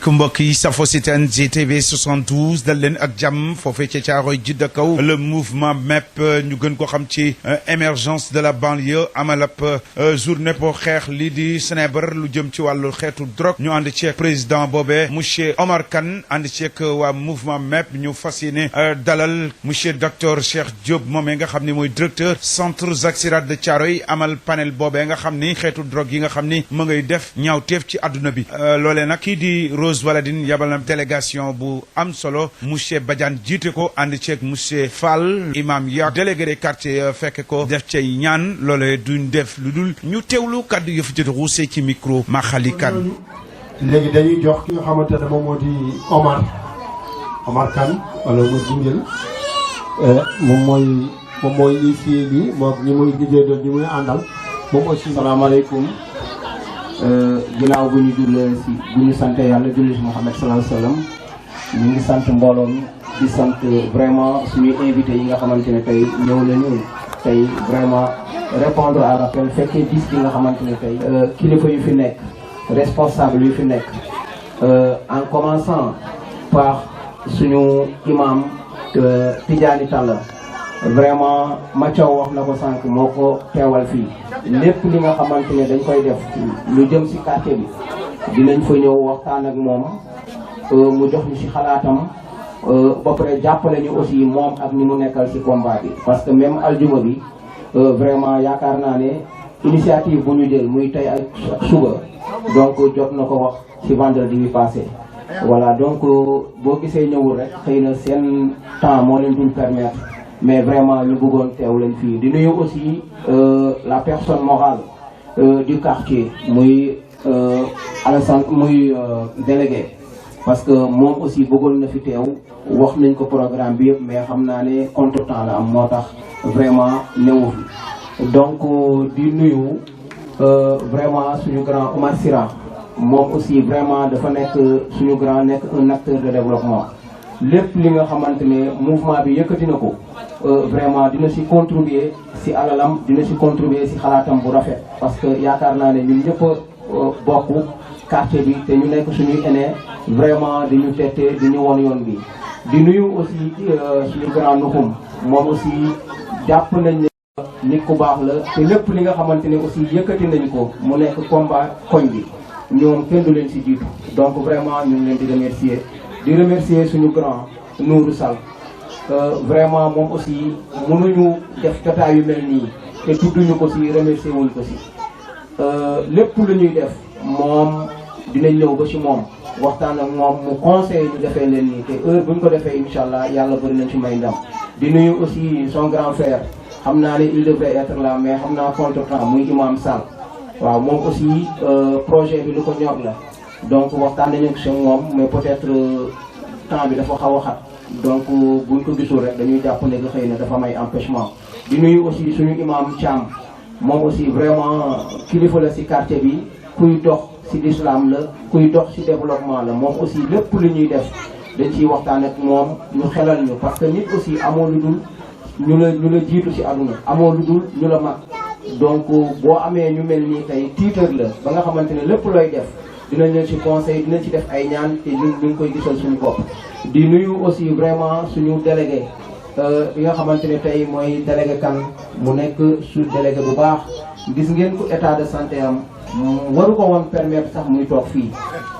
asalaamaaleykum mbokk yi safo seetaan GTV 72 dal leen ak jàmm foofee ca Caaroy jidda kaw le mouvement MEP ñu gën ko xam ci émergence de la banlieue amal ab journée pour xeex lii di Sénébar lu jëm ci wàllu xeetu drogue ñu ànd ceeg président boobee monsieur Omar Kane ànd ceeg waa mouvement MEP ñu fas yéene dalal monsieur docteur Cheikh Diop moomee nga xam ni mooy directeur centre Jacques Chirac de Caaroy amal panel boobee nga xam ni xeetu drogue yi nga xam ni mu ngay def ñaawteef ci àdduna bi loolee nag kii di Rose Waladine yabal na délégation bu am solo monsieur Badiane jiite ko ànd ceeg monsieur Fall imam ya délégué de quartier fekk ko def cay ñaan loolee duñ def lu dul ñu teewlu kàddu yëf jot ruusee ci micro Maxali Kane. léegi dañuy jox ki nga xamante ne moom moo di Omar Kane wala mu Dingel moom mooy initié bi moom ñi muy liggéey doon ñi muy àndal moom aussi. salaamaaleykum. ginnaaw bu ñu jullee si bu ñu sant yàlla julli si Muhammad sallallahu alayhi wa sallam ñu ngi sant mbooloo mi di sant vraiment suñuy invité yi nga xamante ne tey ñëw nañu tey vraiment répondre à l'appel fekkee bis bi nga xamante ne tey kilifa yu fi nekk responsable yu fi nekk en commençant par suñu imam Tidiane Talla vraiment Mathiaw wax na ko sànq moo ko teewal fii lépp li nga xamante ne dañ koy def lu jëm si quartier bi dinañ fa ñëw waxtaan ak moom mu jox ñu si xalaatam ba pare jàppale ñu aussi moom ak ñi mu nekkal si combat bi. parce que même aljuma bi vraiment yaakaar naa ne initiative bu ñu jël muy tey ak suba donc jot na ko wax si vendredi bi passé. voilà donc boo gisee ñëwul rek xëy na seen temps moo leen dul permettre. mais vraiment ñu bëggoon teew leen fii di nuyu aussi la personne morale du quartier muy Alassane muy délégué parce que moom aussi bëggoon na fi teew wax nañ ko programme bi yëpp mais xam naa ne contretemps la am moo tax vraiment newu fi donc di nuyu vraiment suñu grand Omar Sira moom aussi vraiment dafa nekk suñu grand nekk un acteur de développement lépp li nga xamante ne mouvement bi yëkkati na ko vraiment dina si contribuer si alalam dina si contribuer si xalaatam bu rafet parce que yaakaar naa ne ñun ñëpp bokk quartier bi te ñu nekk suñuy aîné vraiment di ñu tette di ñu won yoon bi di nuyu aussi suñu grand nuxum moom aussi jàpp nañ ne nit ku baax la te lépp li nga xamante ne aussi yëkkati nañ ko mu nekk combat koñ bi ñoom kenn du leen si jiitu donc vraiment ñu ngi leen di remercier suñu grand Nourou Sall vraiment moom aussi mënuñu def jotaay yu mel nii te tudduñu ko si remercier wuñ ko si lépp lu ñuy def moom dinañ ñëw ba si moom waxtaan ak moom mu conseil ñu defee leen nii te heure bu ñu ko defee incha allah yàlla bëri nañ ci may ndam. di nuyu aussi son grand frère xam naa ne il devrait être là mais xam naa contretemps muy imam Sall waaw moom aussi projet bi lu ko ñor la. donc waxtaan nañu ak moom mais peut-être temps bi dafa xaw a xat donc buñ ko gisul rek dañuy jàpp ne xëy na dafa may empêchement. di nuyu aussi suñu imam Thiam moom aussi vraiment kilifa la ci quartier bi kuy dox ci l'islam la kuy dox ci développement la moom aussi lépp lu ñuy def dañ ciy waxtaan ak moom ñu xelal ñu parce que nit aussi amoo lu dul ñu la jiitu ci àdduna amoo lu dul ñu la mag donc boo amee ñu mel nii tey tiitar la ba nga xamante ne lépp looy def. dinañ leen ci conseil dinañ ci def ay ñaan te ñun ñu ngi koy gisal suñu bopp. di nuyu aussi vraiment suñu délégué bi nga xamante ne tey mooy délégué kan mu nekk su délégué bu baax gis ngeen ko état de santé am waru ko woon permettre sax muy toog fii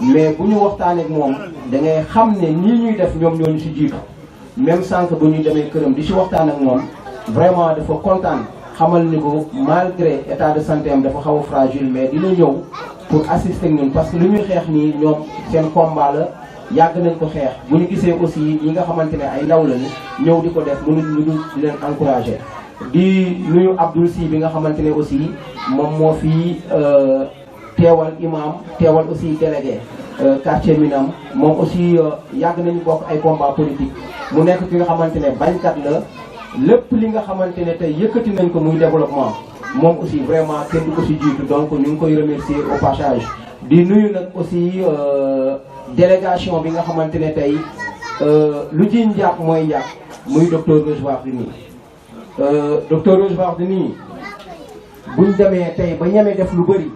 mais bu ñu waxtaanee ak moom da ngay xam ne nii ñuy def ñoom ñoo ñu ci jiitu même sànq bu ñuy demee këram di ci waxtaan ak moom vraiment dafa kontaan xamal ni ko malgré état de santé am dafa xaw a fragile mais dina ñëw. pour assister ñun parce que lu ñuy xeex nii ñoom seen combat la yàgg nañ ko xeex bu ñu gisee aussi ñi nga xamante ne ay ndaw lañu ñëw di ko def mënuñ ñu di leen encourager. di nuyu Abdoul Sy bi nga xamante ne aussi moom moo fi teewal imam teewal aussi délégué quartier Minam moom aussi yàgg nañu bokk ay combat politique mu nekk ki nga xamante ne bañkat la lépp li nga xamante ne tey yëkkati nañ ko muy développement. moom aussi vraiment kenn du ko ci jiitu donc ñu ngi koy remercier au passage di nuyu nag aussi délégation bi nga xamante ne tey lu ji njàpp mooy njàpp muy docteur Rose Wardini docteur Rose Wardini buñ demee tey ba ñemee def lu bëri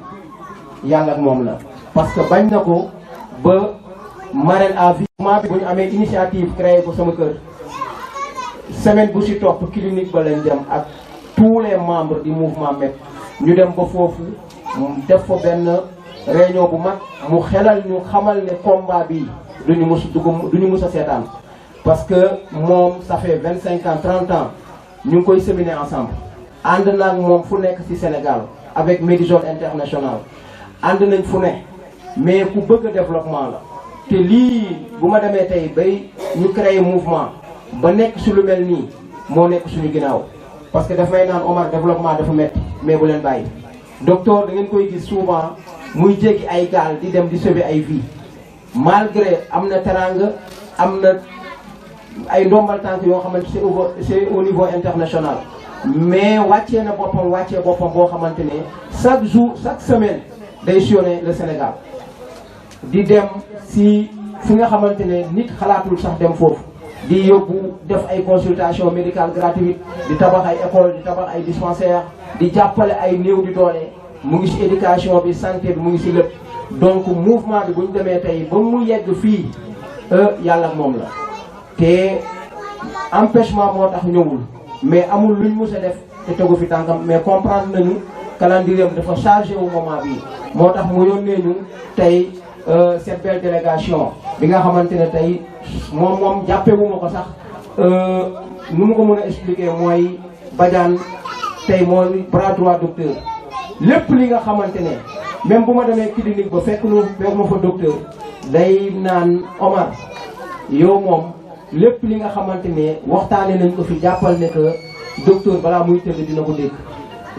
yàlla ak moom la parce que bañ na ko ba marraine à vie. mouvement bi bu ñu amee initiative créé ko sama kër semaine bu si topp clinique ba lañ dem ak tous les membres du mouvement MEP ñu dem ba foofu def fa benn réunion bu mag mu xelal ñu xamal ne combat bi duñu mus a seetaan parce que moom ça fait 25 ans 30 ans ñu ngi koy séminer ensemble ànd naag moom fu nekk ci Sénégal avec Medizone International ànd nañ fu ne mais ku bëgg développement la te lii bu ma demee tey bay ñu créer mouvement ba nekk ci lu mel nii moo nekk suñu ginnaaw parce que daf may naan Omar développement dafa metti mais bu leen bàyyi docteur da ngeen koy gis souvent muy jéggi ay gaal di dem di sauver ay vie malgré am na teranga am na ay ndombal tànk yoo xamante c'est au niveau international mais wàccee na boppam boo xamante ne chaque jour chaque semaine day sillonner le Sénégal di dem si fi nga xamante ne nit xalaatul sax dem foofu di yóbbu def ay consultation médicale gratuite di tabax ay école di tabax ay dispensaire di jàppale ay néew di doole mu ngi ci éducation bi santé bi mu ngi ci lépp donc mouvement bi bu ñu demee tey ba mu yegg fii yàlla moom la te empêchement moo tax ñëwul mais amul luñ mus a def te tegu fi tànkam mais comprendre nañu calendrier dafa chargé wu moment bi moo tax mu yónnee ñu tey cette belle délégation bi nga xamante ne tey moom jàppee wu ma ko sax nu mu ko mën a expliquer mooy Badiane tey mooy bras droit docteur lépp li nga xamante ne même bu ma demee clinique ba fekk ma fa docteur day naan Omar yow moom lépp li nga xamante ne waxtaane nañ ko fi jàppal ne que docteur balaa muy tëdd dina ko dégg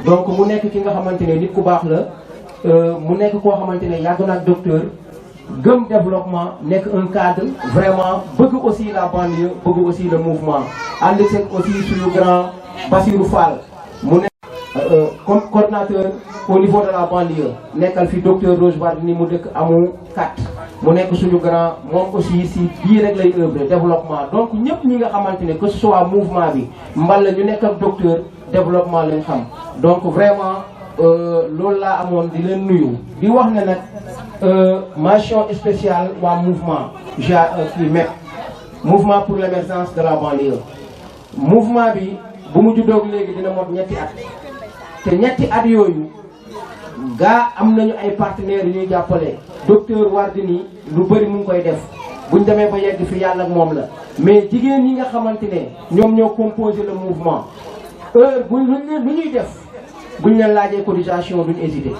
donc mu nekk ki nga xamante ne nit ku baax la mu nekk koo xamante ne yàgg na ak docteur gëm développement nekk un cadre vraiment bëgg aussi la banlieue bëgg aussi le mouvement ànd seeg aussi suñu grand Bassirou Fall mu nekk comme coordinateur au niveau de la banlieue nekkal fi docteur Rose Wardini mu dëkk amu 4 mu nekk suñu grand moom aussi si bii rek lay œuvre développement donc ñëpp ñi nga xamante ne que ce soit mouvement bi mbala ñu nekk ak docteur développement lañ xam donc vraiment loolu laa amoon di leen nuyu di wax ne nag mention spéciale waa mouvement kii MEP mouvement pour l'émergence de la banlieue mouvement bi bu mu juddoog léegi dina mot ñetti at te ñetti at yooyu gaa am nañu ay partenaires yu ñuy jàppale docteur Wardini lu bëri mu ngi koy def buñ demee ba yegg fi yàlla ak moom la mais jigéen ñi nga xamante ne ñoom ñoo composé le mouvement heure lu ñuy def buñ leen laajee cotisation duñ hésité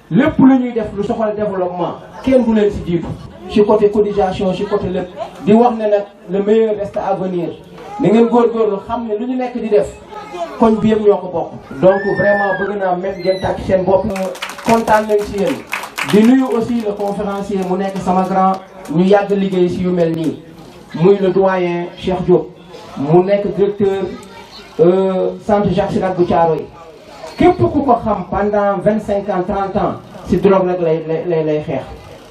lépp lu ñuy def lu soxal développement kenn du leen si jiitu ci côté cotisation ci côté lépp di wax ne nag le meilleur reste à venir ni ngeen góorgóorlu xam ne lu ñu nekk di def koñ bi yëpp ñoo ko bokk donc vraiment bëgg naa met ngeen tàcc seen bopp kontaan nañ ci yéen di nuyu aussi le conférencier mu nekk sama grand ñu yàgg liggéey si yu mel nii muy le doyen Cheikh Diop mu nekk directeur centre Jacques Chirac bu Thiaroye képp ku ko xam pendant 25 ans 30 ans si drogue rek lay xeex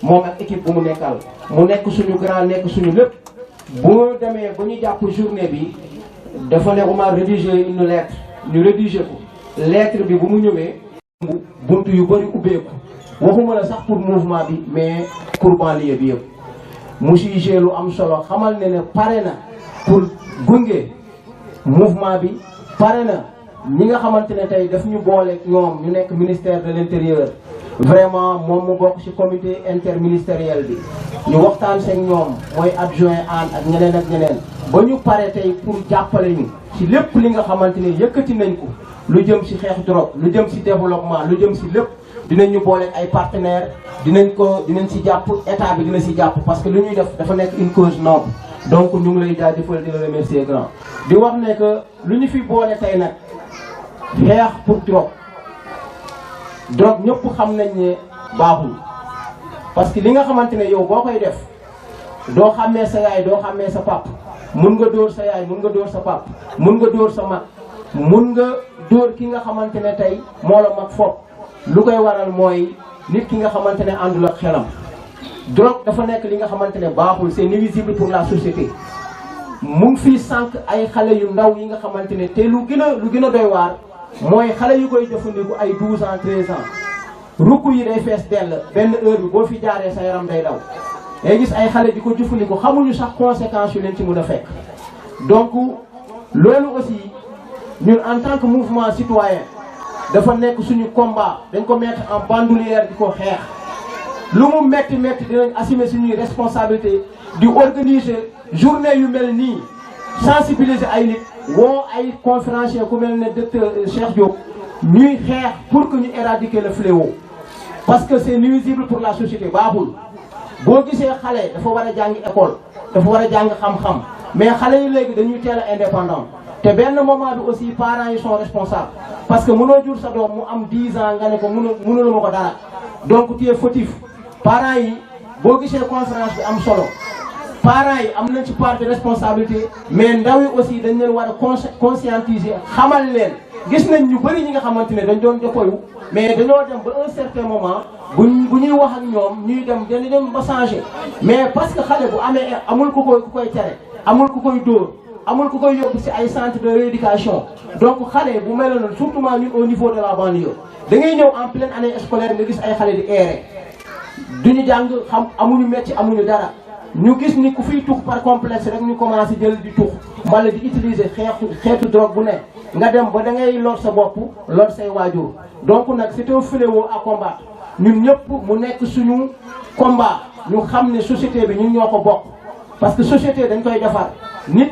moom ak équipe bu mu nekkal mu nekk suñu grand nekk suñu lépp bu demee ba ñu jàpp journée bi dafa ne Omar rédiger une lettre ñu rédiger ko lettre bi bu mu ñëwee buntu yu bëri ubbeeku waxuma la sax pour mouvement bi mais pour banlieue bi yëpp mu siy lu am solo xamal ne pare na pour gunge mouvement bi pare na ñi nga xamante ne tey daf ñu boole ñoom ñu nekk ministère de l'intérieur vraiment moom mu bokk ci comité interministériel bi ñu waxtaan seeg ñoom mooy adjoint an ak ñeneen ba ñu pare tey pour jàppale ñu ci lépp li nga xamante ne yëkkati nañ ko lu jëm ci xeex drogue lu jëm ci développement lu jëm ci lépp dinañ ñu boole ay partenaires dinañ ci jàpp état bi dina ci jàpp parce que lu ñuy def dafa nekk une cause noble donc ñu ngi lay jaajëfal di la remercier grand di wax ne que lu ñu fi boole tey nag xeex pour drogue ñëpp xam nañ ne baaxul parce que li nga xamante ne yow boo koy def doo xàmmee sa yaay doo xàmmee sa pap mun nga dóor sa yaay mun nga dóor sa pap mun nga dóor sa mag mun nga dóor ki nga xamante ne tey moo la mag fopp lu koy waral mooy nit ki nga xamante ne àndul ak xelam drogue dafa nekk li nga xamante ne baaxul c'est nuisible pour la société mu ngi fii sànq ay xale yu ndaw yi nga xamante ne te lu gën a doy waar mooy xale yu koy jëfandiku ay 12 ans 13 ans rukk yi day fees dell benn heure bi boo fi jaaree sa yaram day daw ngay gis ay xale di ko jëfandikoo xamuñu sax conséquences yu leen ci mën a fekk. donc loolu aussi ñun en tant que mouvement citoyen dafa nekk suñu combat dañ ko mettre en bandoulière di ko xeex lu mu metti metti dinañ assumer suñuy responsabilité di organiser journée yu mel nii sensibiliser ay nit woo ay conférenciers ku mel ne docteur Cheikh Diop ñuy xeex pour que ñu éradiquer le fléau parce que c'est nuisible pour la société baaxul boo gisee xale dafa war a jàng école dafa war a jàng xam-xam mais xale yi léegi dañuy teel a indépendant te benn moment bi aussi parents yi sont responsables parce que mënoo jur sa doom mu am 10 ans nga ne ko mënula ma ko dara donc tu es fautif parents yi boo gisee conférence bi am solo parents yi am nañ ci part de responsabilité mais ndaw yi aussi dañ leen war a conscientiser xamal leen gis nañ ñu bëri ñi nga xamante ne dañ doon jokkoyu mais dañoo dem ba un certain moment bu ñuy wax ak ñoom ñuy dem dañu dem ba changer mais parce que xale bu amee amul ku koy tere amul ku koy dóor amul ku koy yóbbu ci ay centre de rééducation donc xale bu mel noonu surtout ñun au niveau de la banlieue da ngay ñëw en pleine année scolaire nga gis ay xale di errer duñu jàng xam amuñu métier amuñu dara ñu gis ni ku fiy tux par complexe rek ñu commencé jël di tux mbala di utiliser xeetu drogue bu ne nga dem ba da ngay lor sa bopp lor say waajur donc nag c'est un fléau à combattre ñun ñëpp mu nekk suñu combat ñu xam ne société bi ñun ñoo ko bokk parce que société dañ koy defar nit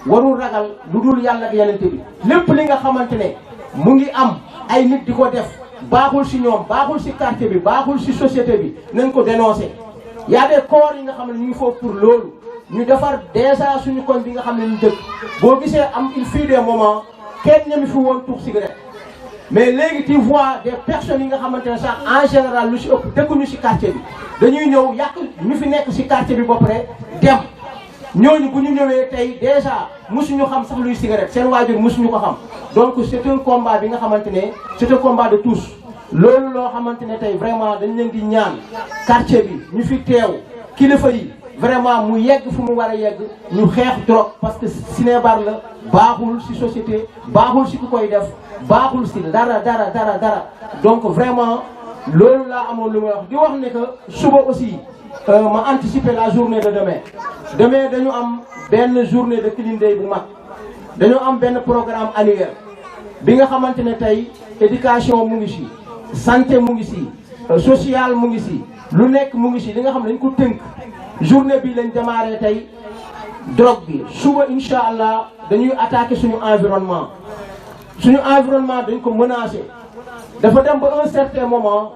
warul ragal lu dul yàlla ak yenente bi lépp li nga xamante ne mu ngi am ay nit di ko def baaxul ci ñoom baaxul ci quartier bi baaxul ci société bi nañ ko dénoncer y a des corps yi nga xam ne ñu ngi foofu pour loolu ñu defar déjà suñu koñ bi nga xam ne ñu dëkk boo gisee am il fut des moments kenn ñami fi woon tux cigarette mais léegi tu vois des personnes yi nga xamante ne sax en général lu ci ëpp dëkkuñu ci quartier bi dañuy ñëw yàq ñu fi nekk ci quartier bi ba pare dem ñooñu bu ñu ñëwee tey déjà mosuñu xam sax luy cigarette seen waajur mosuñu ko xam donc c'est un combat bi nga xamante ne c'est un combat de tous loolu loo xamante ne tey vraiment dañ leen di ñaan quartier bi ñu fi teew kilifa yi vraiment mu yegg fu mu war a yegg ñu xeex drogue parce que sinébar la baaxul ci société baaxul ci ku koy def baaxul ci dara donc vraiment loolu laa amoon lu may wax di wax ne que suba aussi ma anticiper la journée de demain dañu am benn journée de clean day bu mag dañu am benn programme annuel bi nga xamante ne tey éducation mu ngi ci santé mu ngi ci social mu ngi ci lu nekk mu ngi ci li nga xam ne dañ ko tënk journée bi lañ démarré tey drogue bi suba incha allah dañuy attaquer suñu environnement dañ ko menacer dafa dem ba un certain moment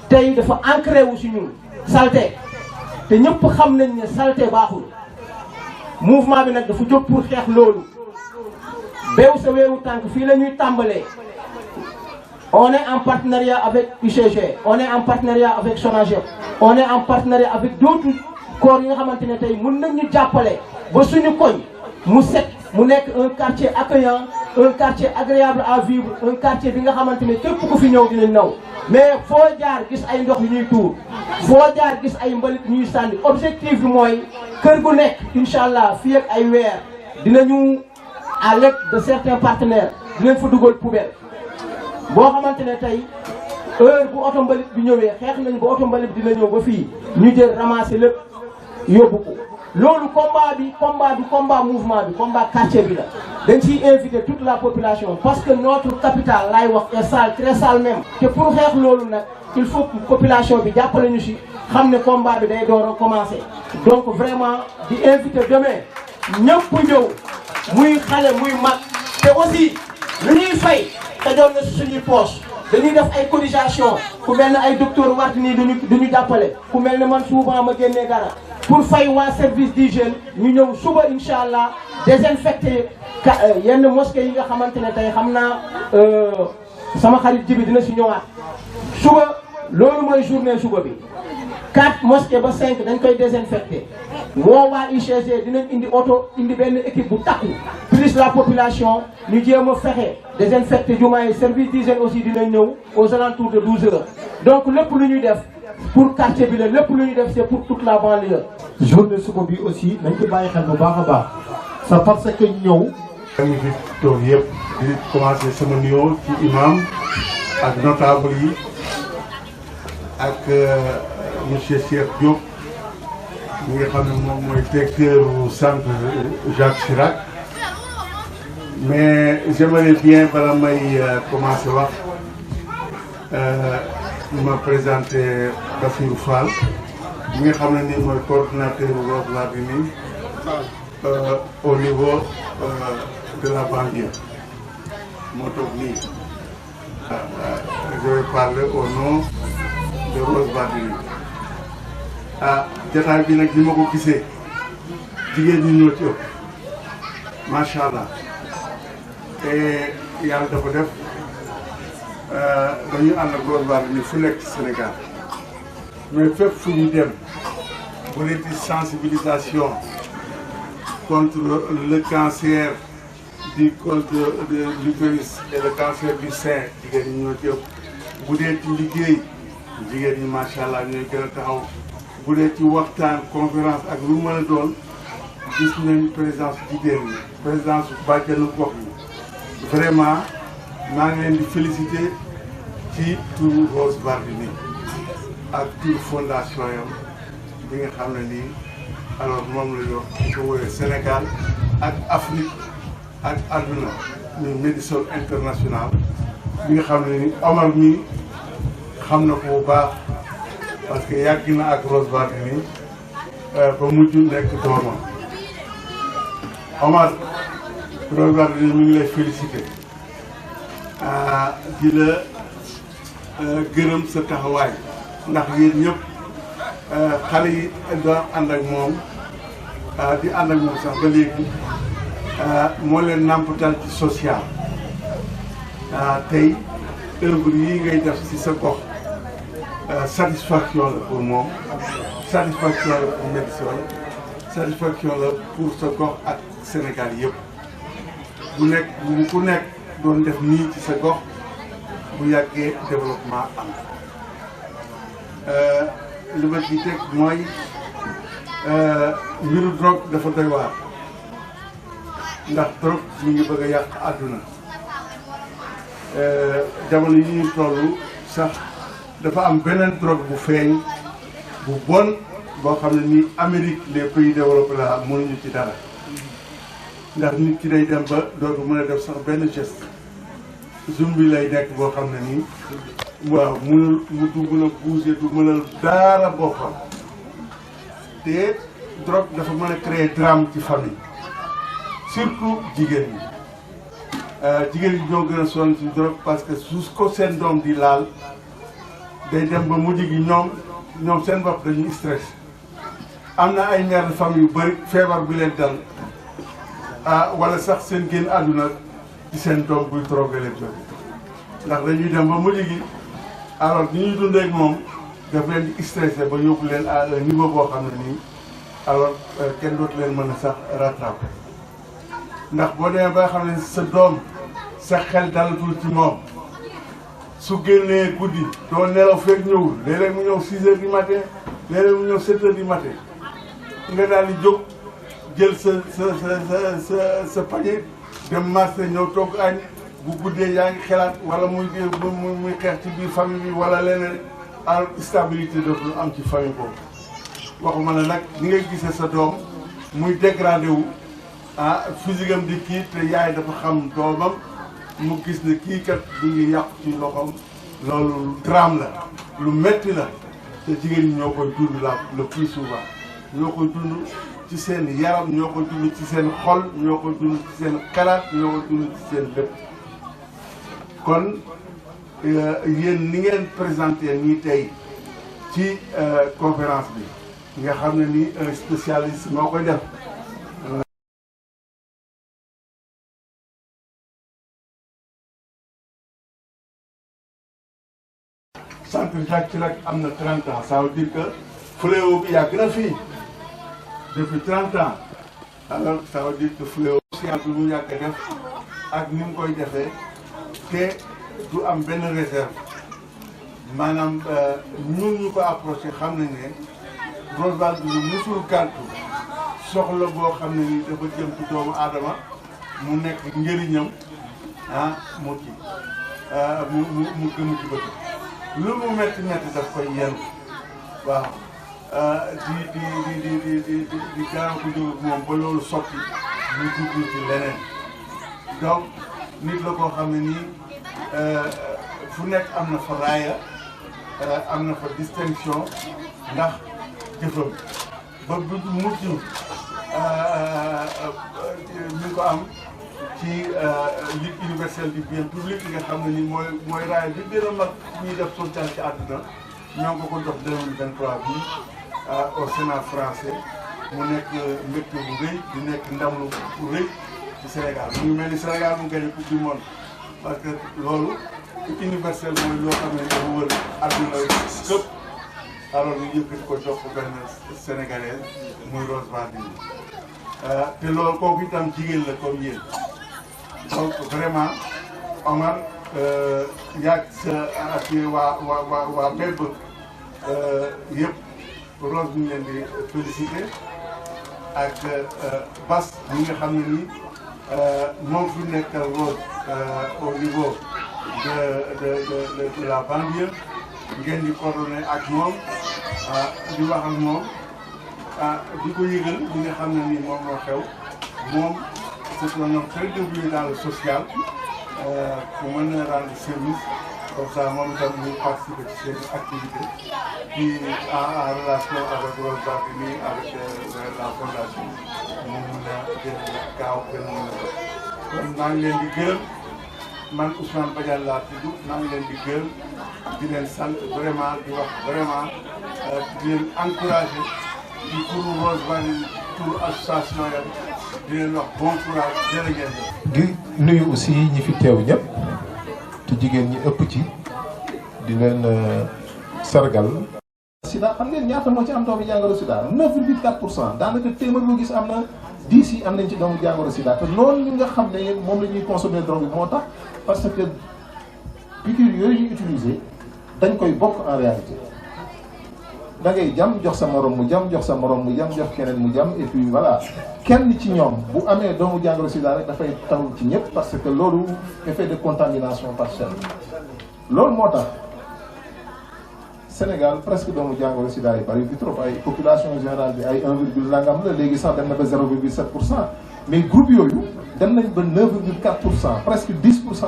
tey dafa ancré wu ci ñun saleté te ñëpp xam nañ ne saleté baaxul mouvement bi nag dafa jóg pour xeex loolu beew sa weewu tànk fii la ñuy tàmbalee on est en partenariat avec UCG on est en partenariat avec SONAGED on est en partenariat avec d'autres corps yi nga xamante ne tey mën nañ ñu jàppale ba suñu koñ mu set mu nekk un quartier accueillant un quartier agréable à vivre un quartier bi nga xamante ne képp ku fi ñëw dinañ naw mais foo jaar gis ay ndox yu ñuy tuur foo jaar gis ay mbalit ñuy sànni objectif bi mooy kër gu nekk incha allah fii ak ay weer dinañu à l'aide de certains partenaires dinañ fa dugal poubelle boo xamante ne tey heure bu oto mbalit bi ñëwee xeex nañ ba oto mbalit dina ñëw ba fii ñu jël ramasser lépp yóbbu ko loolu combat mouvement bi combat quartier bi la dañ ciy inviter toute la population parce que notre capitale laay wax est sale très sale même te pour xeex loolu nag il faut que population bi jàppale ñu ci xam ne combat bi day door a commencer donc vraiment di inviter demain ñëpp ñëw muy xale muy mag te aussi lu ñuy fay te doon na suñuy poche dañuy def ay cotisation ku mel ne ay docteur wart nii duñu jàppale ku mel ne man souvent ma génnee dara pour fay waa service d'hygiène ñu ñëw suba incha allah désinfecter yenn mosquée yi nga xamante ne tey xam naa sama xarit jibi dina si ñëwaat suba loolu mooy journée suba bi 4 mosquées ba 5 dañ koy désinfecter woo waa UCG dinañ indi oto indi benn équipe bu takku plus la population ñu jéem a fexe désinfecter jumaa yi service d'hygiène aussi dinañ ñëw aux alentours de 12 heures donc lépp lu ñuy def pour quartier bi la lépp lu ñuy def c'est pour toute la banlieue. journée suba bi aussi nañ ci bàyyi xel bu baax a baax c'est parce que ñëw. maa ngi fi toog yëpp di commencer sama nuyoo ci imam ak notable yi ak monsieur Cheikh Diop mi nga xam ne moom mooy directeur u centre Jacques Chirac mais j'aimerais bien bala may commencer wax ma présenter Bassirou Fall mi nga xam ne nii mooy coordonnateur Rose Wardini au niveau de la banlieue moo toog nii je vais parler au nom de Rose Wardini jotaay bi nag ni ma ko gisee jigéen ñi ñoo ci ëpp macha allah te yàlla dafa def dañuy ànd ak Rose Wardini fu nekk ci Sénégal mais fépp fu ñu dem bu leen di sensibilisation contre le cancer du col de l'utérus et le cancer du sein jigéen ñi ñoo ci ëpp bu dee ci liggéey jigéen ñi macha allah ñooy gën a taxaw bu dee ci waxtaan conférence ak lu mën a doon gis nañ présence jigéen ñi présence bàjjenu gox yi vraiment maa ngi leen di féliciter ci turu Rose Wardini ak turu fondation yam bi nga xam ne nii alors moom la ñu wax ko woowee Sénégal ak Afrique ak àdduna ñu Médicine International bi nga xam ne ni Omar mi xam na ko bu baax parce que yàgg na ak Rose Wardini ba mujj nekk doomam Omar Rose Wardini mi ngi lay féliciter di la gërëm sa taxawaay ndax yéen ñëpp xale yi doon ànd ak moom di ànd ak moom sax ba léegi moo leen nàmpatal ci social tey œuvre yi ngay def ci sa gox satisfaction la pour moom satisfaction la pour Médicine satisfaction la pour sa gox ak Sénégal yëpp bu nekk bu ku nekk doon def nii ci sa gox bu yàggee développement am li ma ci teg mooy mbiru drogue dafa doy waar ndax drogue mi ngi bëgg a yàq àdduna jamono yi ñuy toll sax dafa am beneen drogue bu feeñ bu bon boo xam ne nii Amérique les pays développés la mënuñu ci dara ndax nit ki day dem ba dootu mën a def sax benn geste zumbi lay nekk boo xam ne nii waaw munul mu du mën a bouger du mën a dara boppam te drogue dafa mën a créer drame ci famille surtout jigéen ñi jigéen ñi ñoo gën a sonn ci drogue parce que su ko seen doom di laal day dem ba mujj gi ñoom seen bopp dañuy stress am na ay mères de famille yu bëri feebar bi leen dal wala sax seen génn àdduna ci seen doom buy drogue leen jóge ndax dañuy dem ba mujj gi alors ni ñuy dundee ak moom daf leen di stressé ba yóbbu leen à un niveau boo xam ne nii alors kenn dootu leen mën a sax rattraper ndax boo demee ba nga xam ne sa doom sa xel dalatul ci moom su génnee guddi doo nelaw fekk ñëwul léeg-léeg mu ñëw 6 heures du matin léeg-léeg mu ñëw 7 heures du matin nga daal di jóg jël sa pañe dem marché ñëw togg añ bu guddee yaa ngi xelaat wala muy xeex ci biir famille bi wala leneen alors stabilité dootul am ci famille boobu waxuma la nag ni ngay gisee sa doom muy dégradé wu physique am di kii te yaay dafa xam doomam mu gis ne kii kat du ngi yàqu ci loxoom loolu drame la lu metti la te jigéen ñi ñoo koy dund la le plus souvent ñoo koy dund ci seen yaram ñoo koy dund ci seen xol ñoo koy dund ci seen xalaat ñoo koy dund ci seen lépp kon yéen ni ngeen présenté nii tey ci conférence bi nga xam ne ni un spécialiste moo koy def centre Jacques Chirac am na 30 ans ça veut dire que fléau bi yàgg na fii depuis 30 ans alors ça veut dire que fléau science bi mu yàgg a def ak ni mu koy defee te du am benn réserve maanaam ñun ñu ko approché xam nañ ne Rose Wardini musul gàntu soxla boo xam ne ni dafa jëm ci doomu aadama mu nekk njëriñam mu kii mu gëmu ci bëgg lu mu métti métti daf koy yenn waaw di gaaw ko jóg moom ba loolu sotti ñu jublu ci leneen donc nit la koo xam ne nii fu nekk am na fa raaya am na fa distinction ndax jëfam ba bu mujj ñu ko am ci lutte universelle du bien public nga xam ne ni mooy raaya bi gën a mag ñuy def social ci àdduna ñoo ngi ko jox 2023 bii au Sénat français mu nekk mbégte bu rëy di nekk ndam lu rëy ci Sénégal mu ngi mel ni Sénégal mu gagné coupe du monde parce que loolu universel mooy loo xam ne dafa wër àdduna këpp alors ñu yëkkati ko jox ko benn sénégalaise muy Rose Wardini te loolu kooku itam jigéen la comme yéen donc vraiment Omar yàgg sa ak waa MEB yëpp Rose ñu leen di félicité ak Bas ñi nga xam ne nii moom fi nekkal Rose au niveau de la banlieue ngeen di coordonné ak moom di wax ak moom di ko yëgal li nga xam ne nii moom moo xew moom c'est un homme très dévoué dans le social pour mën a rendre service comme ça moom itam ñu participer ci seen activité puis en relation avec Rose Wardini avec la fondation mu mun a gën a gaaw gën a mën a dox kon maa ngi leen di gërëm man Ousmane Badiane laa tudd maa ngi leen di gërëm di leen sant vraiment di wax vraiment di leen encouragé di turu Rose Wardini turu association ya di leen wax bon courage jërë ngeen jëf. di nuyu aussi ñi fi teew ñëpp te jigéen ñi ëpp ci di leen sargal. Sida xam ngeen ñaata moo ci am doomu jàngoro Sida 9,4% daanaka téeméer boo gis am na 10 yi am nañ ci doomu jàngoro Sida te noonu ñi nga xam ne moom la ñuy consommer drogue bi moo tax parce que piqûre yooyu ñu utiliser dañ koy bokk en réalité da ngay jam jox sa morom mu jam jox sa morom mu jam jox keneen mu jam et puis voilà kenn ci ñoom bu amee doomu jàngoro Sida rek dafay taw ci ñëpp parce que loolu effet de contamination partielle loolu moo tax Sénégal presque doomu jàngoro Sida yi bari bi trop ay population générale bi ay 1, nangam la léegi sax dem na ba 0,7% mais groupe yooyu dem nañ ba 9,4% presque 10%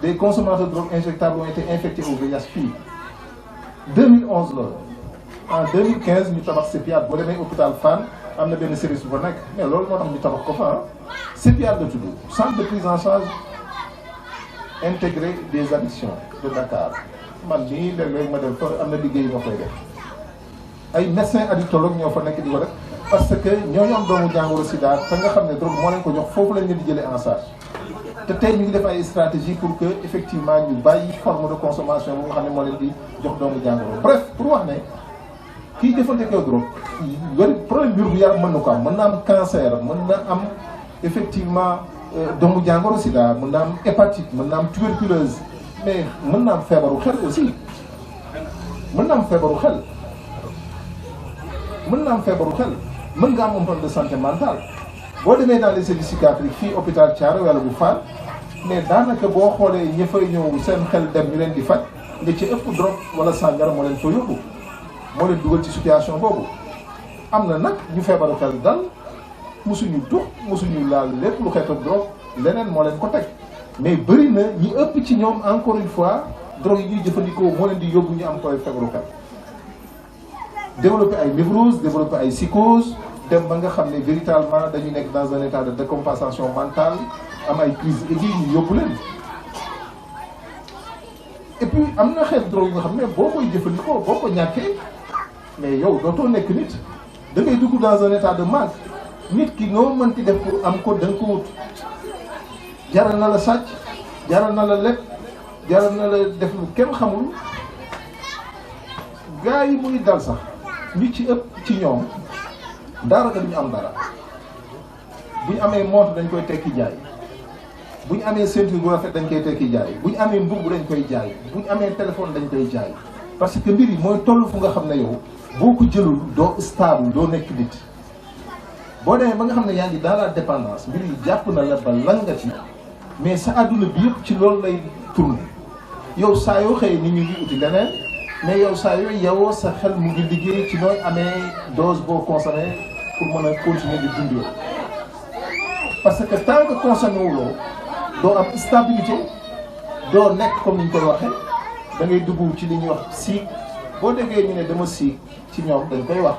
des consommateurs de drogue injectables ont été infectés au VIH fii 2011 la en 2015 ñu tabax CEPIAT boo demee hôpital Fann am na benn service bu fa nekk mais loolu moo tax ñu tabax ko fa CEPIAT la tudd centre de prise en charge intégré des addictions de Dakar man nii léeg-léeg ma dem fa am na liggéey ma koy def ay médecins addictologues ñoo fa nekk di ko def parce que ñooñu am doomu jàngoro Sida te nga xam ne drogue moo leen ko jox foofu lañ leen di jëlee en charge te tey ñu ngi def ay stratégie pour que effectivement ñu bàyyi forme de consommation bu nga xam ne moo leen di jox doomu jàngoro bref pour wax ne kii jëfandikoo drogue wér problème biir bu yaram mën na ko am mën na am cancer mën na am effectivement doomu jàngoro Sida mën na am hépatite mën na am tuberculose mais mën na am feebaru xel aussi mën na am feebaru xel mën na am feebaru xel mën nga am un problème de santé mentale boo demee dans les services psychiatriques fii hôpital Thiaroye wala bu Fann mais daanaka boo xoolee ñi fay ñëw seen xel dem ñu leen di faj nga ci ëpp drogue wala sàngara moo leen fa yóbbu moo leen dugal ci situation boobu am na nag ñu feebaru xel dal mosuñu tux mosuñu laal lépp lu xeetu drogue leneen moo leen ko teg mais bëri na ñi ëpp ci ñoom encore une fois drogue yi ñuy jëfandikoo moo leen di yóbbu ñu am koy feebaru xel développer ay névrose développer ay psychose dem ba nga xam ne véritablement dañu nekk dans un état de décompensation mentale am ay crise aiguë ñu yóbbu leen et puis am na xeet drogue yi nga xam ne boo koy jëfandikoo boo ko ñàkkee mais yow dootoo nekk nit da ngay dugg dans un état de manque nit ki noo mënti def pour am ko da nga ko wut jaral na la sàcc jaral na la lekk jaral na la def lu kenn xamul gars yi muy dal sax ñu ci ëpp ci ñoom daanaka duñu am dara bu ñu amee montre dañ koy tekki jaay bu ñu amee ceinture bu rafet dañ koy tekki jaay bu ñu amee mbubb dañ koy jaay bu ñu amee téléphone dañ koy jaay parce que mbir yi mooy toll fu nga xam ne yow boo ko jëlul doo stable doo nekk nit boo demee ba nga xam ne yaa ngi dans la dépendance mbir yi jàpp na la ba lan nga ci mais sa àdduna bi yëpp ci loolu lay tourner yow saa yoo xëyee nit ñi ngi uti leneen mais yow saa yooyu yow sa xel mu ngi liggéey ci nooy amee dose boo consommé pour mën a continuer di dund. Parce que tant que consommé wuloo doo am stabilité doo nekk comme ni ñu koy waxee da ngay dugg ci li ñuy wax siik boo déggee ñu ne dama siik ci ñoom dañ koy wax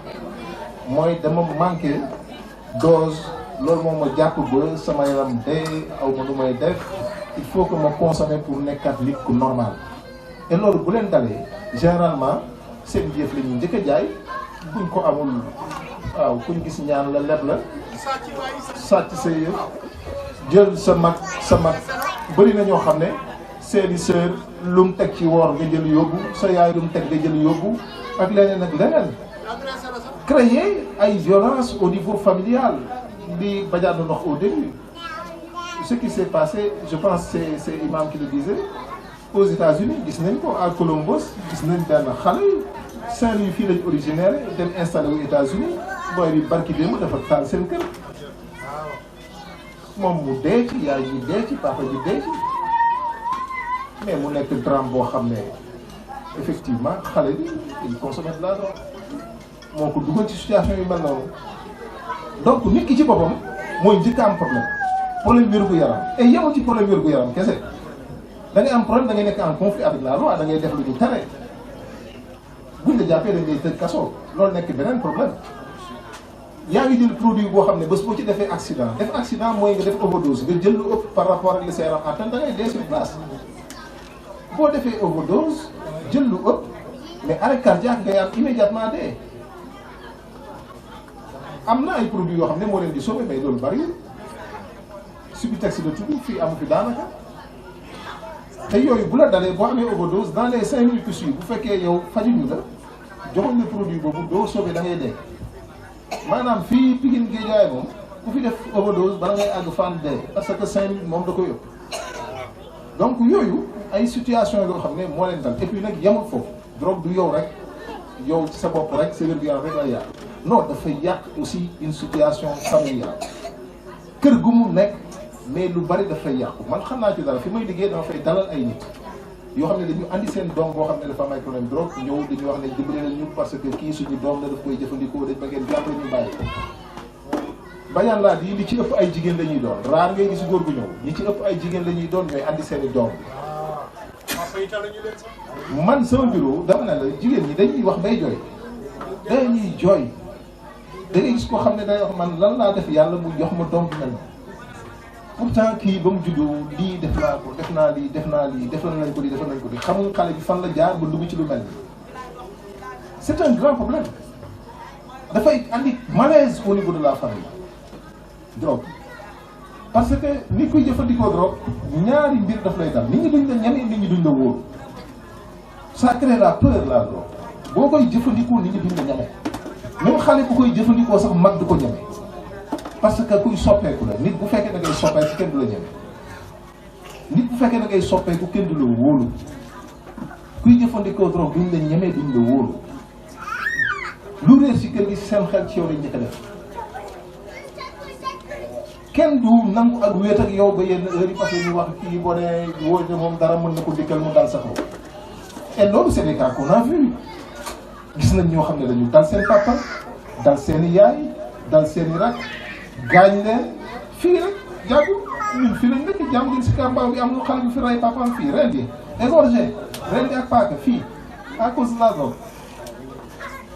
mooy dama manqué dose loolu moom ma jàpp ba sama yaram dee aw ma lu may def il faut que ma consommer pour nekkaat nit ku normal et loolu bu leen dalee généralement seen jëf la ñuy njëkk a jaay buñ ko amul waaw kuñ gis ñaan la leb la sàcc sa yëf jël sa mag bëri na ñoo xam ne seeni sœur lu mu teg ci woor nga jël yóbbu sa yaay lu mu teg nga jël yóbbu ak leneen ak leneen créer ay violence au niveau familial li Badiane wax au début ce qui s'est passé je pense c'est Imam qui le disait aux États-Unis gis nañ ko à Columbus gis nañ benn xale Saint-Louis fii lañ originaire dem installé aux États-Unis booy bi barki démb dafa taal seen kër moom mu dee ci yaay ji dee ci papa ji dee ci mais mu nekk drame boo xam ne effectivement xale bi il consomme de la drogue moo ko dugal ci situation yu mel noonu donc nit ki ci boppam mooy njëkk am problème wér-gu-yaram et yemul ci problème wér-gu-yaram kese da ngay am problème da ngay nekk en conflit avec la loi da ngay def lu ñu tere buñ la jàppee dañ lay tëj kaso loolu nekk beneen problème yaa ngi jël produit boo xam ne bés boo ci defee accident def accident mooy nga def overdose nga jël lu ëpp par rapport ak li sa yaram atteint da ngay dee sur place boo defee overdose jël lu ëpp mais arrêt cardiaque ngay am immédiatement dee am na ay produits yoo xam ne moo leen di sauver mais loolu bari Subutex de tudd fii amu fi daanaka te yooyu bu la dalee boo amee overdose dans les 5 minutes qui suivent bu fekkee yow fajuñu la joxuñ la produit boobu doo sauver da ngay dee maanaam fii Pikine Guédiawaye moom ku fi def overdose bala ngay àgg fan dee parce que 5 minutes moom da koy ëpp donc yooyu ay situation yoo xam ne moo leen dal et puis nag yemul foofu drogue du yow rek yow ci sa bopp rek sa wér-gu-yaram rek la yàq non dafay yàq aussi une situation familiale kër gu mu nekk mais lu bari dafay yàqu man xam naa ci dara fi may liggéey dama fay dalal ay nit yoo xam ne dañu andi seen doom boo xam ne dafa am ay problème drogue ñëw dañuy wax ne dimbali nañ ñu parce que kii suñu doom la daf koy jëfandikoo dañ ba ngeen jàppale ñu bàyyi Badiane laa di li ci ëpp ay jigéen la ñuy doon raar ngay gis góor gu ñëw ñi ci ëpp ay jigéen la ñuy doon ñooy andi seen i doom man sama bureau dama ne la jigéen ñi dañuy wax bay jooy dañuy jooy da ngay gis koo xam ne day wax man lan laa def yàlla mu jox ma doom bi mel pourtant kii ba mu juddoo lii def naa ko def naa lii def naa lii defal nañ ko lii defal nañ ko lii xamul xale bi fan la jaar ba dugg ci lu mel ni c'est un grand problème dafay andi malaise au niveau de la famille drogue parce que nit kuy jëfandikoo drogue ñaari mbir daf lay dal nit ñi duñ la ñeme nit ñi duñ la wóolu ça crée la peur la drogue boo koy jëfandikoo nit ñi duñ la ñeme même xale bu koy jëfandikoo sax mag du ko ñeme parce que kuy soppeeku la nit bu fekkee da ngay soppeeku kenn du la ñeme nit bu fekkee da ngay soppeeku kenn du la wóolu kuy jëfandikoo drogue duñ la ñeme duñ la wóolu lu réer ci kër gi seen xel ci yow lañ njëkk a def kenn du nangu ak wéet ak yow ba yenn heure yi parce que ñu wax kii boo nee wóor ne moom dara mën na ko dikkal mu dal sa kaw et loolu c'est des cas qu'on a vu gis nañ ñoo xam ne dañu dal seen papa dal seen i yaay dal seen i rak gaañ leen fii rek jàpp ñun fii lañ nekk jàmm ngeen si kàmbaaw bi am lu xale bu fi rey papaam fii rendi égorgé rendi ak paaka fii à cause de la drogue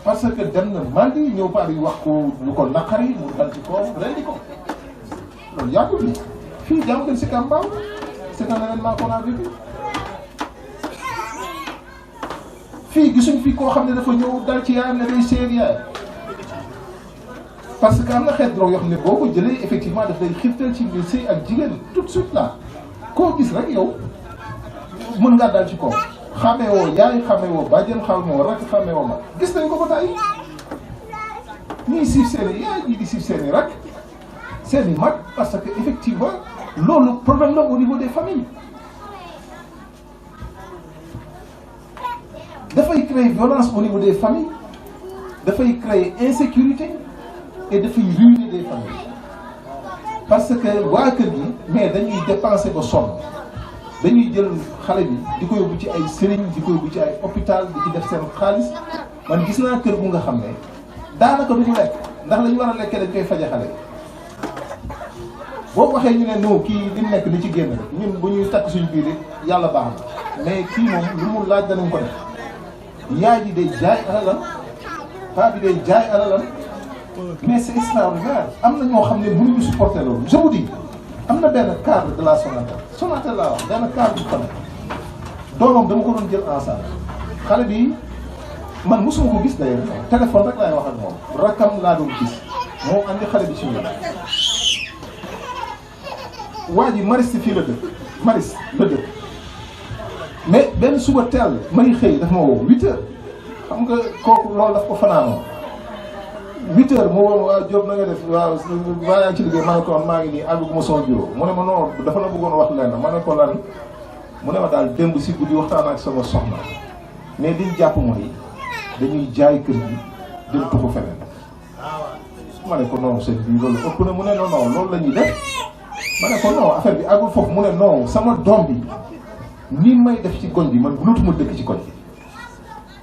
parce que dem na mandi ñëw par yi wax ko lu ko naqari mu dal ci kaw rendi ko loolu yàggul ni fii jàmm ngeen si kàmbaaw c'est un événement qu'on a vécu fii gisuñ fi koo xam ne dafa ñëw dal ci yaayam ne day seeg yaay parce que am na xeet drogue yoo xam ne boo ko jëlee effectivement daf lay xirtal ci biir sëy ak jigéen tout de suite là koo gis rek yow mën ngaa dal ci kaw xamee woo yaay xamee woo bàjjen xamee woo rakk xamee woo ma gis nañ ko ba tey ñii siif seen i yaay ñii di siif seen i rakk seen i mag parce que effectivement loolu problème la au niveau des familles dafay créer violence au niveau des familles dafay créer insécurité et dafay ruiner des familles parce que waa kër gi mais dañuy dépenser ba sonn dañuy jël xale bi di ko yóbbu ci ay sëriñ di ko yóbbu ci ay hôpital di ci def seen xaalis man gis naa kër bu nga xam ne daanaka duñu lekk ndax lañu war a lekkee dañ koy faje xale boo waxee ñu ne non kii li mu nekk ni ci génn rek ñun bu ñuy takk suñu biir yàlla baax na mais kii moom lu mu laaj danañ ko def yaay ji day jaay alalam paa bi day jaay alalam mais c'est extraordinaire am na ñoo xam ne mënuñu supporter loolu je vous dis am na benn cadre de la Sonatel laa wax benn cadre bu fa nekk doomam dama ko doon jël en charge xale bi man mosuma ko gis d'ailleurs téléphone rek laay wax ak moom rakkam laa doon gis moo andi xale bi ci ñun waa ji Maristes fii la dëkk Maristes la dëkk mais benn suba teel may xëy daf ma woo 8 heures xam nga kooku loolu daf ko fanaanoo 8 heures mu woo waaw Diop na nga def waaw waa yaa ngi ci liggéey maa ngi ko maa ngi nii àgguma sama bureau mu ne ma non dafa la bëggoon wax lenn ma ne ko lan mu ne ma daal démb si guddi waxtaan ak sama soxna mais liñ jàpp mooy dañuy jaay kër gi dem tuxu feneen ma ne ko non sëñ bi loolu ëpp na mu ne non loolu la ñuy def ma ne ko non affaire bi àggul foofu mu ne non sama doom bi ni may def ci koñ bi man mënatuma dëkk ci koñ bi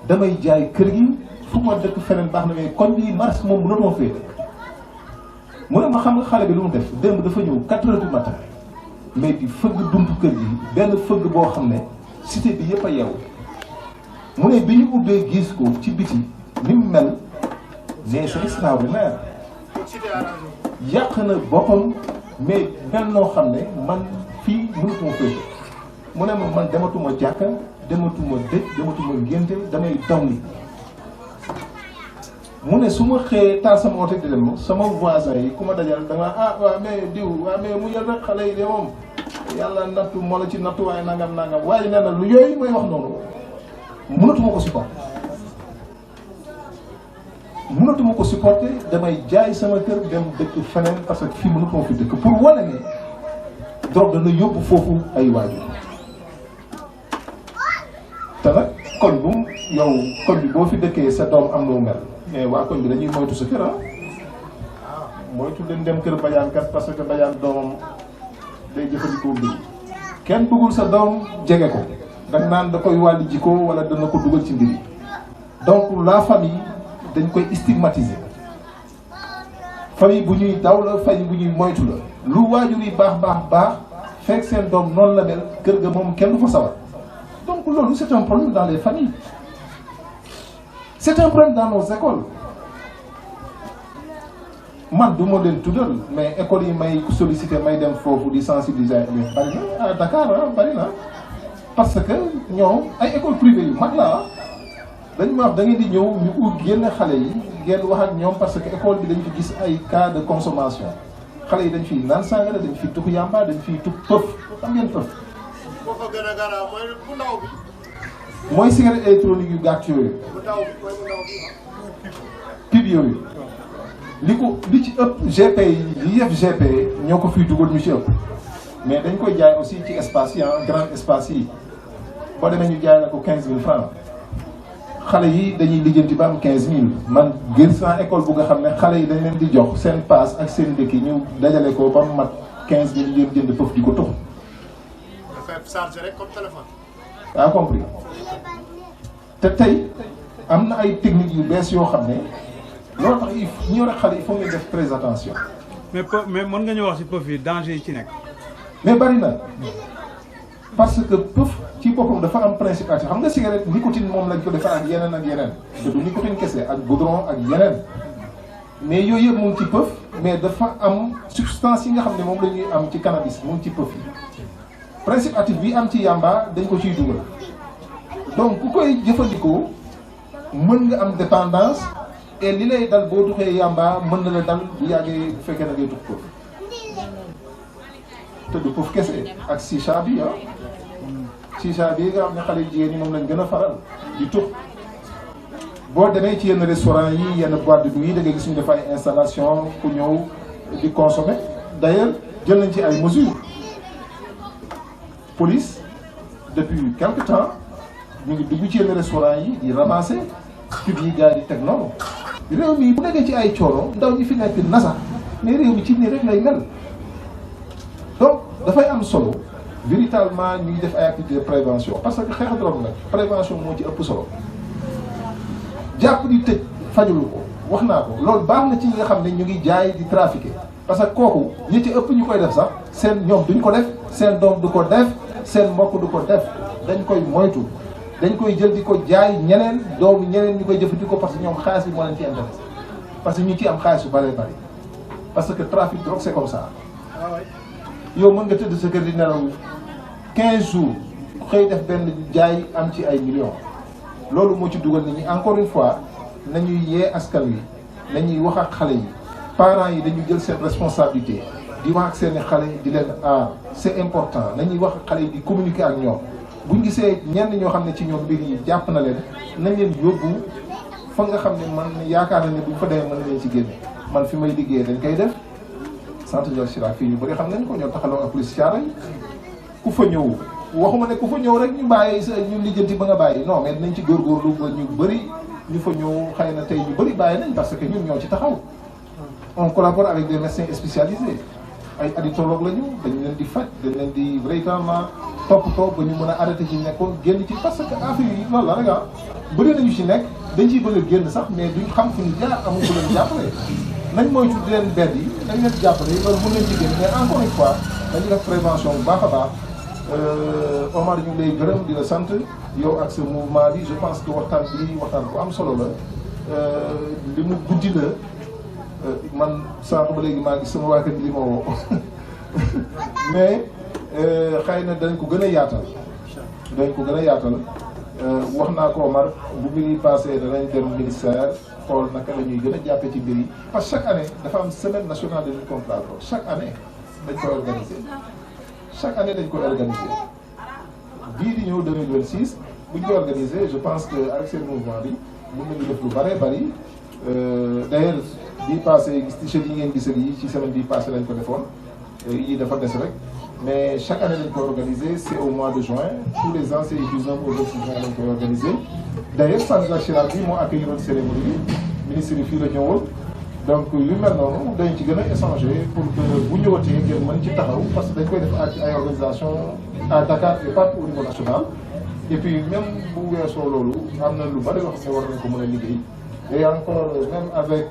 damay jaay kër gi fu ma dëkk feneen baax na mais koñ bi mars moom mënatuma fee dëkk mu ne ma xam nga xale bi lu mu def démb dafa ñëw 4 heures du matin mais di fëgg buntu kër gi benn fëgg boo xam ne cité bi yëpp a yeewu mu ne bi ñu ubbee gis ko ci biti ni mu mel mais c'est extraordinaire yàq na boppam mais mel noo xam ne man fii mënatuma fee dëkk mu ne ma man dematuma jàkka dematuma dëj dematuma ngénte damay daw ni mu ne su ma xëyee taal sama oto di dem sama voisin yi ku ma dajal da nga waa mais diw waa mais mu yël rek xale yi de moom yàlla nattu moo la ci nattu waaye nangam waaye nee na lu yooyu mooy wax noonu mënatuma ko supporter mënatuma ko supporter damay jaay sama kër dem dëkk feneen parce que fii mënatuma fi dëkk pour wane ne drogue dana yóbbu foofu ay waajur te nag koñ bu yow koñ bi boo fi dëkkee sa doom am na mu mel mais waa koñ bi dañuy moytu sa kër moytu leen dem kër bajaan kat parce que bajaan doomam day jëfandikoo mbir kenn bëggul sa doom jege ko danga naan da koy wàlli jikko wala dana ko dugal ci mbir yi donc la famille dañ koy stigmatiser famille bu ñuy daw la famille bu ñuy moytu la lu waajur yi baax fekk seen doom noonu la mel kër ga moom kenn du fa sawar donc loolu c'est un problème dans les familles c'est un problème dans nos écoles man du ma leen tuddal mais écoles yi may sollicité may dem foofu di sensibiliser mais bari na à Dakar bari na parce que ñoom ay écoles privées yu mag la dañ ma wax da ngeen di ñëw ñu ut génn xale yi ngeen wax ak ñoom parce que école bi dañ fi gis ay cas de consommation xale yi dañ fiy naan sangara dañ fiy tux yamba dañ fiy tux pëf xam ngeen pëf boo ko gën a garaaw mooy bu ndaw bi. mooy cigarette électronique yu gàtt yooyu. bu ndaw bi mooy bu ndaw bi. pib yooyu li ci ëpp GP yi yëf GP ñoo ko fiy dugal ñu ci ëpp mais dañ koy jaay aussi ci espace yi grand espace yi boo demee ñu jaay la ko 15000 francs xale yi dañuy lijjanti ba am 15000 man gis naa école bu nga xam ne xale yi dañ leen di jox seen paas ak seen ndekki ñu dajale ko ba mu mat 15000 ngeen jënd pëf di ko tux. chargé rek comme téléphone. yaa compris te tey am na ay techniques yu bees yoo xam ne loolu tax ñi war a xale il faut ngeen def très attention. mais mën nga ñu wax ci pëf yi danger yi ci nekk. mais bari na parce que pëf ci boppam dafa am principe actif xam nga cigarette nicotine moom lañ ko defee ak yeneen te du nicotine kese ak goudron ak yeneen mais yooyu yëpp mu ngi ci pëf mais dafa am substance yi nga xam ne moom la ñuy am ci cannabis mu ngi ci pëf yi. principe actif bi am ci yamba dañ ko ciy dugal donc ku koy jëfandikoo mën nga am dépendance et li lay dal boo duxee yamba mën na la dal bu yàggee bu fekkee na ngay dux pëf te du pëf kese ak shisha bi shisha bi nga xam ne xale jigéen ñi moom lañ gën a faral di tux boo demee ci yenn restaurant yi yenn boîte de nuit yi da ngay gis ñu def ay installation ku ñëw di consommer d'ailleurs jël nañ ci ay mesures police depuis quelque temps ñu ngi dugg ci yenn restaurant yi di ramasser pub yi gars yi di teg noonu réew mi bu nekkee ci ay coono ndaw ñi fi nekk nasa mais réew mi ci nii rek lay mel donc dafay am solo véritablement ñuy def ay activités de prévention parce que xeex drogue nag prévention moo ci ëpp solo jàpp di tëj fajulu ko wax naa ko loolu baax na ci ñi nga xam ne ñu ngi jaay di trafiquer parce que kooku ñi ci ëpp ñu koy def sax seen ñoom duñ ko def seen doom du ko def seen mbokk du ko def dañ koy moytu dañ koy jël di ko jaay ñeneen doomu ñeneen ñu koy jëfandikoo parce que ñoom xaalis bi moo leen ci intéressé parce que ñu ci am xaalis yu bëree bëri parce que trafic drogue c'est comme ça yow mën nga tëdd sa kër di nelaw 15 jours xëy def benn jaay am ci ay millions loolu moo ci dugal nit ñi encore une fois nañuy yee askan wi nañuy wax ak xale yi parents yi dañu jël seen responsabilité di wax ak seen i xale di leen c'est important nañuy wax ak xale yi di communiquer ak ñoom buñ gisee ñenn ñoo xam ne ci ñoom mbir yi jàpp na leen nañ leen yóbbu fa nga xam ne man yaakaar na ne buñ fa demee mën na leen ci génne man fi may liggéeyee dañ koy def centre Jacques Chirac fii ñu bëri xam nañ ko ñoo taxaloo ak police Thiaroye ku fa ñëw waxuma ne ku fa ñëw rek ñu bàyyi sa ñu lijjanti ba nga bàyyi non mais dinañ ci góorgóorlu ba ñu bëri ñu fa ñëw xëy na tey ñu bëri bàyyi nañ parce que ñun ñoo ci taxaw on collabore avec des médecins spécialisés ay additologue la ñu dañ leen di faj dañ leen di véritablement toppatoo ba ñu mën a arrêté ci nekkoon génn ci parce que affaire yi loolu la rek bëri nañu ci nekk dañ ciy bëgg a génn sax mais duñ xam fu ñu jaar amul ko leen jàppale nañ moytu di leen bedd yi dañ leen jàppale loolu mën nañ ci génn mais encore une fois dañuy def prévention bu baax a baax Omar ñu ngi lay gërëm di la sant yow ak sa mouvement bi je pense que waxtaan bi waxtaan bu am solo la li mu guddi la man sànq ba léegi maa ngi sama waa kër li ma woo mais xëy na dañ ko gën a yaatal wax naa ko Omar bu mbir yi passé danañ dem ministère xool naka la ñuy gën a jàppee ci mbir yi parce que chaque année dafa am semaine nationale de lutte contre la drogue chaque année dañ koy organiser bii di ñëw 2026 bu ñu koy organiser je pense que avec seen mouvement bi mën nañu def lu bëree bëri d'ailleurs bii passé gis t-shirt yi ngeen gisal yi ci semaine bii passé lañ ko defoon yi dafa des rek mais chaque année dañ koy organiser c'est au mois de juin tous les ans c'est du 19 au 26 juin lañ koy organiser d'ailleurs centre Jacques Chirac bi moo accueilli cérémonie bi ministre yi fii la ñëwoon donc yu mel noonu dañ ci gën a échanger pour que bu ñëwatee ngeen mën ci taxaw parce que dañ koy def ak ay organisation à Dakar et pas au niveau national et puis même bu weesoo loolu am na lu bari loo xam ne war nañ ko mën a liggéey et encore même avec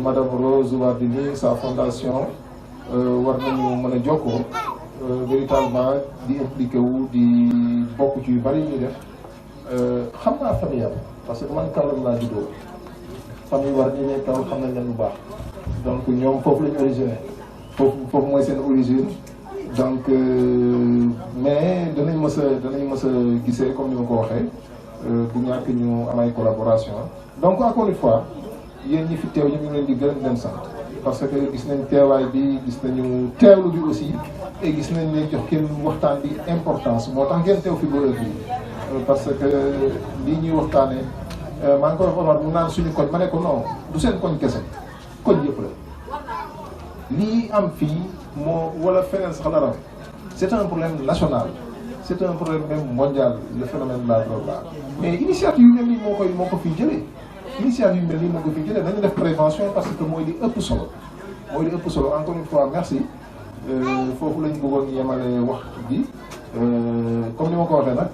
madame Rose Wardini sa fondation war nañu mën a jokkoo véritablement di impliqué wu di bokk ci yu bari ñuy def xam naa famille parce que man Kaolack laa juddoo famille war ñu ne Kaolack xam nañ leen bu baax donc ñoom foofu la ñu origine foofu mooy seen origine donc mais danañ mës a gisee comme ni ma ko waxee du ñàkk ñu am ay collaboration donc encore une fois yéen ñi fi teew ñu ngi leen di gërëm leen sant parce que gis nañ teewaay bi gis nañu teewlu bi aussi et gis nañ leen jox kenn waxtaan bi importance moo tax ngeen teew fi ba heure bi parce que lii ñuy waxtaanee maa ngi koy wax mu naan suñu koñ ma ne ko non du seen koñ kese koñ yëpp la lii am fii moo wala feneen sax la raw c'est un problème national c'est un problème même mondial le phénomène de la drogue là mais initiative yu mel nii moo ko fiy jëlee initiative yu mel nii moo ko fiy jëlee dañu def prévention parce que mooy li ëpp solo encore une fois merci foofu lañ bëggoon yemale wax bi comme ni ma ko waxee nag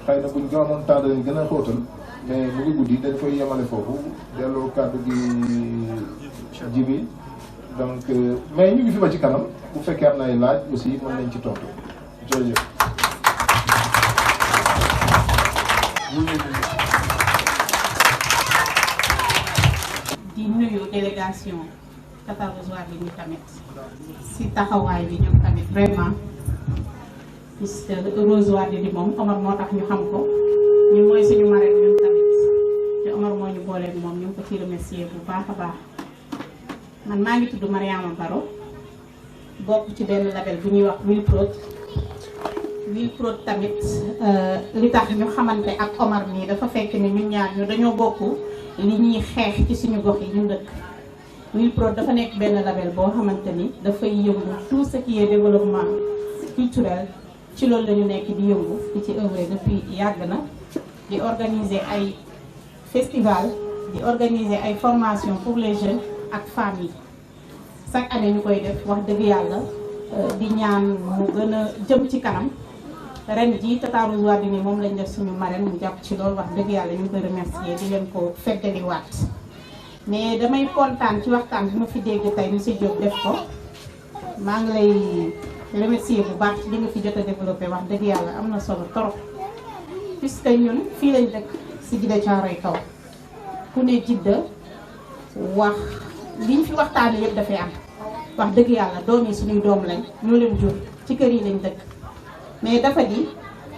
xëy na buñ gaamoon temps dañu gën a xóotal mais mu ngi guddi dañ koy yemale foofu delloo kàddu gi jibi donc mais ñu ngi fi ba ci kanam bu fekkee am na ay laaj aussi mën nañ ci tontu jërëjëf. di nuyu délégation 14 Wardini tamit si taxawaay bi ñoom tamit vraiment puisque Rose Wardini moom Omar moo tax ñu xam ko ñun mooy suñu marraine ñun tamit te Omar moo ñu booleeg moom ñu ngi ko ci remercier bu baax a baax. man maa ngi tudd Mariama Baro bokk ci benn label bu ñuy wax Wilprod tamit li tax ñu xamante ak Omar nii dafa fekk ni ñun ñaar ñu dañoo bokk li ñuy xeex ci suñu gox yi ñu dëkk. Wilprod dafa nekk benn label boo xamante ni dafay yëngu tout ce qui est développement culturel ci loolu la ñu nekk di yëngu di ci œuvre depuis yàgg na di organiser ay festival di organiser ay formation pour les jeunes ak femmes yi chaque année ñu koy def wax dëgg yàlla di ñaan mu gën a jëm ci kanam ren jii Tata Rose Wardini moom lañ def suñu marraine mu jàpp ci loolu wax dëgg yàlla ñu koy remercier di leen ko feddaliwaat mais damay kontaan ci waxtaan bi ma fi dégg tey monsieur Diop def ko maa ngi lay remercier bu baax ci li nga fi jot a développé wax dëgg yàlla am na solo trop puisque ñun fii lañ dëkk si Djiddah Thiaroye Kaw ku ne Djiddah wax liñ fi waxtaanee yëpp dafay am wax dëgg yàlla doom yi suñuy doom lañ ñoo leen jur ci kër yi lañ dëkk mais dafa di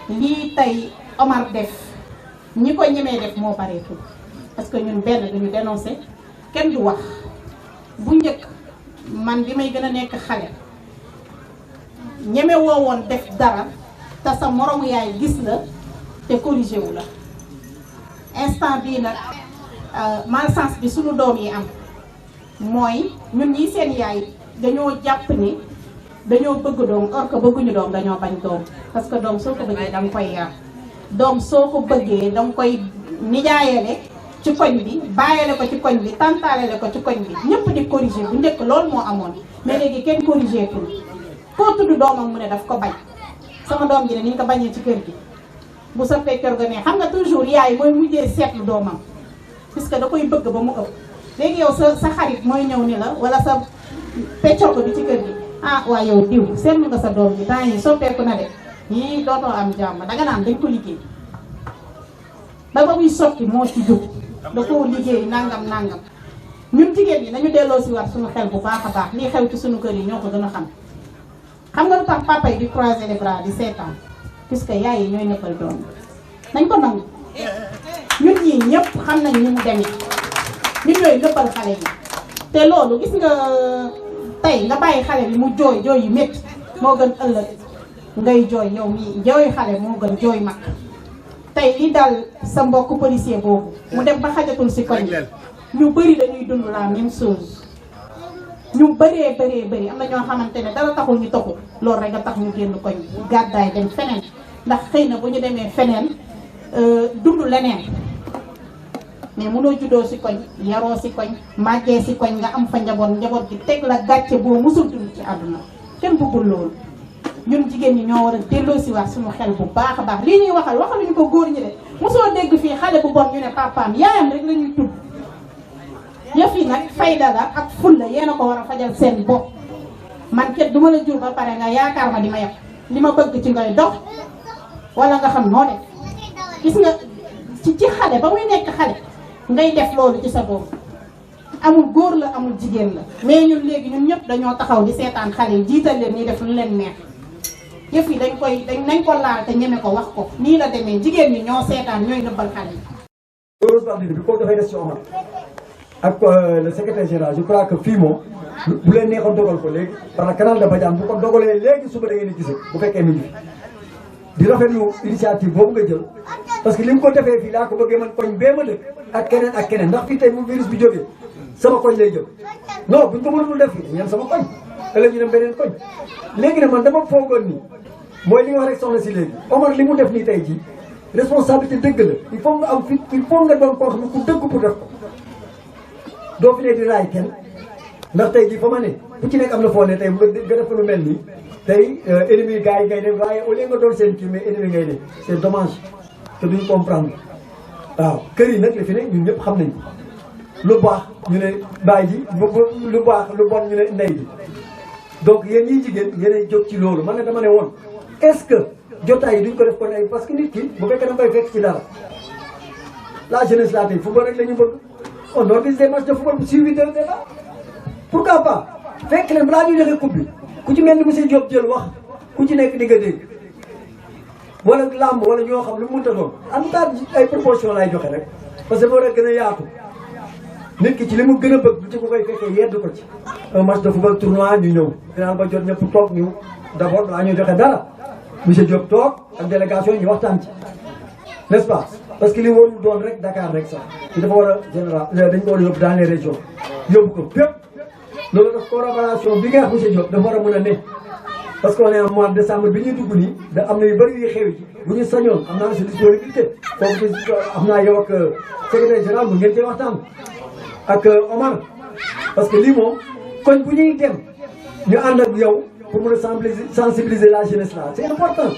lii tey Omar def ñi ko ñemee def moo bareetul parce que ñun benn duñu dénoncé kenn du wax bu njëkk man bi may gën a nekk xale ñeme woo woon def dara te sa moromu yaay gis la te corrigé wu la instant bii nag malchance bi suñu doom yi am mooy ñun ñii seen yaay dañoo jàpp ni dañoo bëgg doom or que bëgguñu doom dañoo bañ doom parce que doom soo ko bëggee danga koy yar doom soo ko bëggee danga koy nijaayale ci koñ bi bàyyale ko ci koñ bi tantaalale ko ci koñ bi ñëpp di corriger bu njëkk loolu moo amoon mais léegi kenn corriger tul koo tudd doomam mu ne daf ko bañ sama doom ji ne ni ñu ko bañee ci kër gi bu sa fekkër ga ne xam nga toujours yaay mooy mujjee seetlu doomam puisque da koy bëgg ba mu ëpp léegi yow sa xarit mooy ñëw ni la wala sa peccor bi ci kër gi ah waaye yow diw seetlu nga sa doom ji temps yi soppeeku na de yii dootoo am jàmm danga naan dañ ko liggéey ba muy sotti moo ci jóg da koo liggéey nangam ñun jigéen ñi nañu delloo si war suñu xel bu baax a baax lii xew ci suñu kër yi ñoo ko gën a xam nga lu tax papa yi di croiser les bras di seetaan puisque yaay yi ñooy nëppal doom nañ ko nangu ñun ñii ñëpp xam nañ ni mu demee ñun ñooy nëppal xale yi te loolu gis nga tey nga bàyyi xale bi mu jooy yu métti moo gën ëllëg ngay jooy yow mii jooy xale moo gën jooy mag tey li dal sa mbokk policier boobu mu dem ba xajatul si koñ ñu bëri dañuy dund la même chose ñu bëree am na ñoo xamante ne dara taxul ñu toxu loolu rek a tax ñu génn koñ gàddaay dem feneen ndax xëy na bu ñu demee feneen dund leneen mais mënoo juddoo si koñ yaroo si koñ màggee si koñ nga am fa njaboot gi teg la gàcce boo musul dund ci àdduna kenn bëggul loolu ñun jigéen ñi ñoo war a delloo si waat suñu xel bu baax a baax lii ñuy waxaluñu ko góor ñi de mosoo dégg fii xale bu bon ñu ne papaam yaayam rek la ñuy tudd yëf yi nag fayda la ak fulla yéen a ko war a fajal seen bopp man ket duma la jur ba pare nga yaakaar ma di ma yàq li ma bëgg ci ngay dox wala nga xam noo def gis nga ci xale ba muy nekk xale ngay def loolu ci sa doom amul góor la amul jigéen la mais ñun léegi ñun ñëpp dañoo taxaw di seetaan xale yi jiital leen ñuy def lu leen neex yëf yi nañ ko laal te ñeme ko wax ko nii la demee jigéen ñi ñoo seetaan ñooy nëbbal xale yi. Rose Wardini bi comme dafay des ci Omar ak le secrétaire général je crois que fii moom bu leen neexoon dogal ko léegi par le canal de Badiane bu ko dogalee léegi suba da ngeen di gisee bu fekkee mi ngi fi di rafetlu initiative boobu nga jël parce que li mu ko defee fii laa ko bëggee man koñ bee ma dëkk ak keneen ndax fii tey bu virus bi jógee sama koñ lay jëm non buñ ko mënul def fii ñeen sama koñ ëllëg ñu dem beneen koñ léegi nag man dama foogoon nii mooy li nga wax rek soxna si léegi Omar li mu def nii tey jii responsabilité dëgg la il faut nga am fit il faut nga doon koo xam ne ku dëgg pour def ko doo fi ne di raay kenn ndax tey jii fa ma ne ku ci nekk am na foo ne tey nga def lu mel nii tey ennemi gars yi ngay def waaye au lieu nga doon seen kii mais ennemi ngay ne c'est dommage te duñ comprendre waaw kër yi nag li fi ne ñun ñëpp xam nañ ko lu baax ñu ne baay ji lu baax lu bon ñu ne ndey ji donc yéen ñiy jigéen yéenay jóg ci loolu man ne dama ne woon est-ce que jotaay yi duñ ko def kon ay parce que nit ki bu fekkee da nga koy fekk ci dara la jeunesse laa tey football rek la ñu bëgg on organise des matchs de football suivi de débat pourquoi pas fekk leen balaa ñuy joxe coupe bi ku ci mel ni monsieur Diop jël wax ku ci nekk di nga dégg wala làmb wala ñoo xam lu mu mënta doon en tout cas ay proportion lay joxe rek parce que boo rek gën a yaatu nit ki ci li mu gën a bëgg bu ci ko koy fekkee yedd ko ci un match de football tournoi ñu ñëw final ba jot ñëpp toog ñu d'abord balaa ñuy joxe dara monsieur Diop toog ak délégation ñu waxtaan ci n'est-ce pas parce que li warul doon rek Dakar rek sax ci dafa war a général dañ ko war a yóbbu dans les régions yóbbu ko fépp loolu daf collaboration bi nga wax monsieur Diop dafa war a mën a ne parce que on est en mois de décembre bi ñuy dugg nii da am na yu bëri yuy xew ci bu ñu sañoon am naa sa disponibilité foofu am naa yow ak secrétaire général bu ngeen cee waxtaan ak Omar parce que lii moom koñ bu ñuy dem ñu ànd ak yow pour mën a sensibiliser la jeunesse là c'est important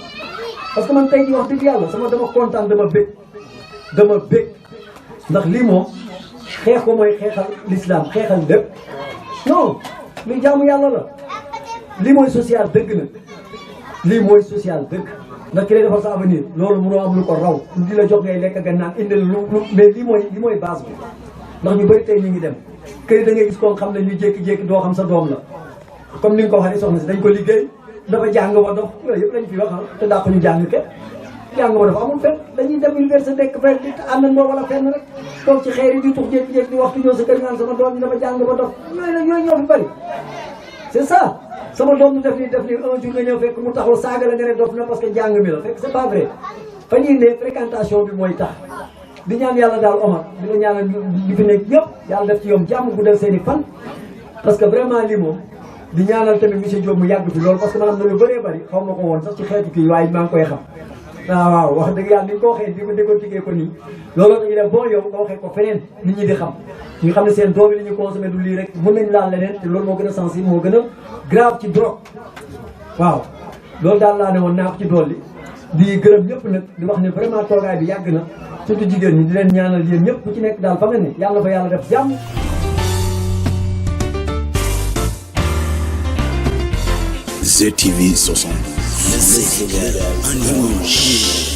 parce que man tey jii wax dëgg yàlla dama kontaan dama bëgg ndax lii moom xeex ko mooy xeexal l'islam xeexal lépp non luy jaamu yàlla la lii mooy social dëgg na lii mooy social dëgg ndax ki lay defal sa avenir loolu mënoo am lu ko raw lu di la jox ngay lekk nga naan indil lu mais lii mooy base bi ndax ñu bëri tey ñu ngi dem kër da ngay gis koo xam ne ñu jékki-jékki doo xam sa doom la comme ni nga ko waxee soxna si dañ ko liggéey dafa jàng ba dof yooyu yëpp lañ fi wax te daa ko ñu jàng ke jàng ba dafa amul fenn dañuy dem université nekk fenn di àndandoo wala fenn rek toog ci xeer yi di tux jékki-jékki di waxtu ñëw sa kër naan sama doom ñi dafa jàng ba dof yooyu ñoo fi bëri c'est ça sama doom ñu def nii un jour nga ñëw fekk mu taxaw saaga la nga ne dof na parce que jàng mi la fekk c'est pas vrai fa ñuy ne fréquentation bi mooy tax di ñaan yàlla daal Omar di nga ñaanal ñu fi nekk yëpp yàlla def ci yoom jàmm guddal seen i fan parce que vraiment lii moom di ñaanal tamit monsieur Diop mu yàgg fi loolu parce que man am na lu bëree bëri xaw ma ko woon sax ci xeetu kii waaye maa ngi koy xam waaw wax dëgg yàlla ni nga ko waxee di ko décortiquer ko nii loolu dañuy def bon yow nga waxee ko feneen nit ñi di xam ñu xam ne seen doom yi li ñu consommé du lii rek mën nañ laal leneen te loolu moo gën a sensible moo gën a grave ci drogue waaw loolu daal laa ne woon naa ko ci dolli di gërëm ñëpp nag di wax ne vraiment toogaay bi yàgg na surtout jigéen ñi di leen ñaanal yéen ñëpp ku ci nekk daal fa nga ne yàlla fa yàlla def jàmm ZTV 72, le Sénégal en image.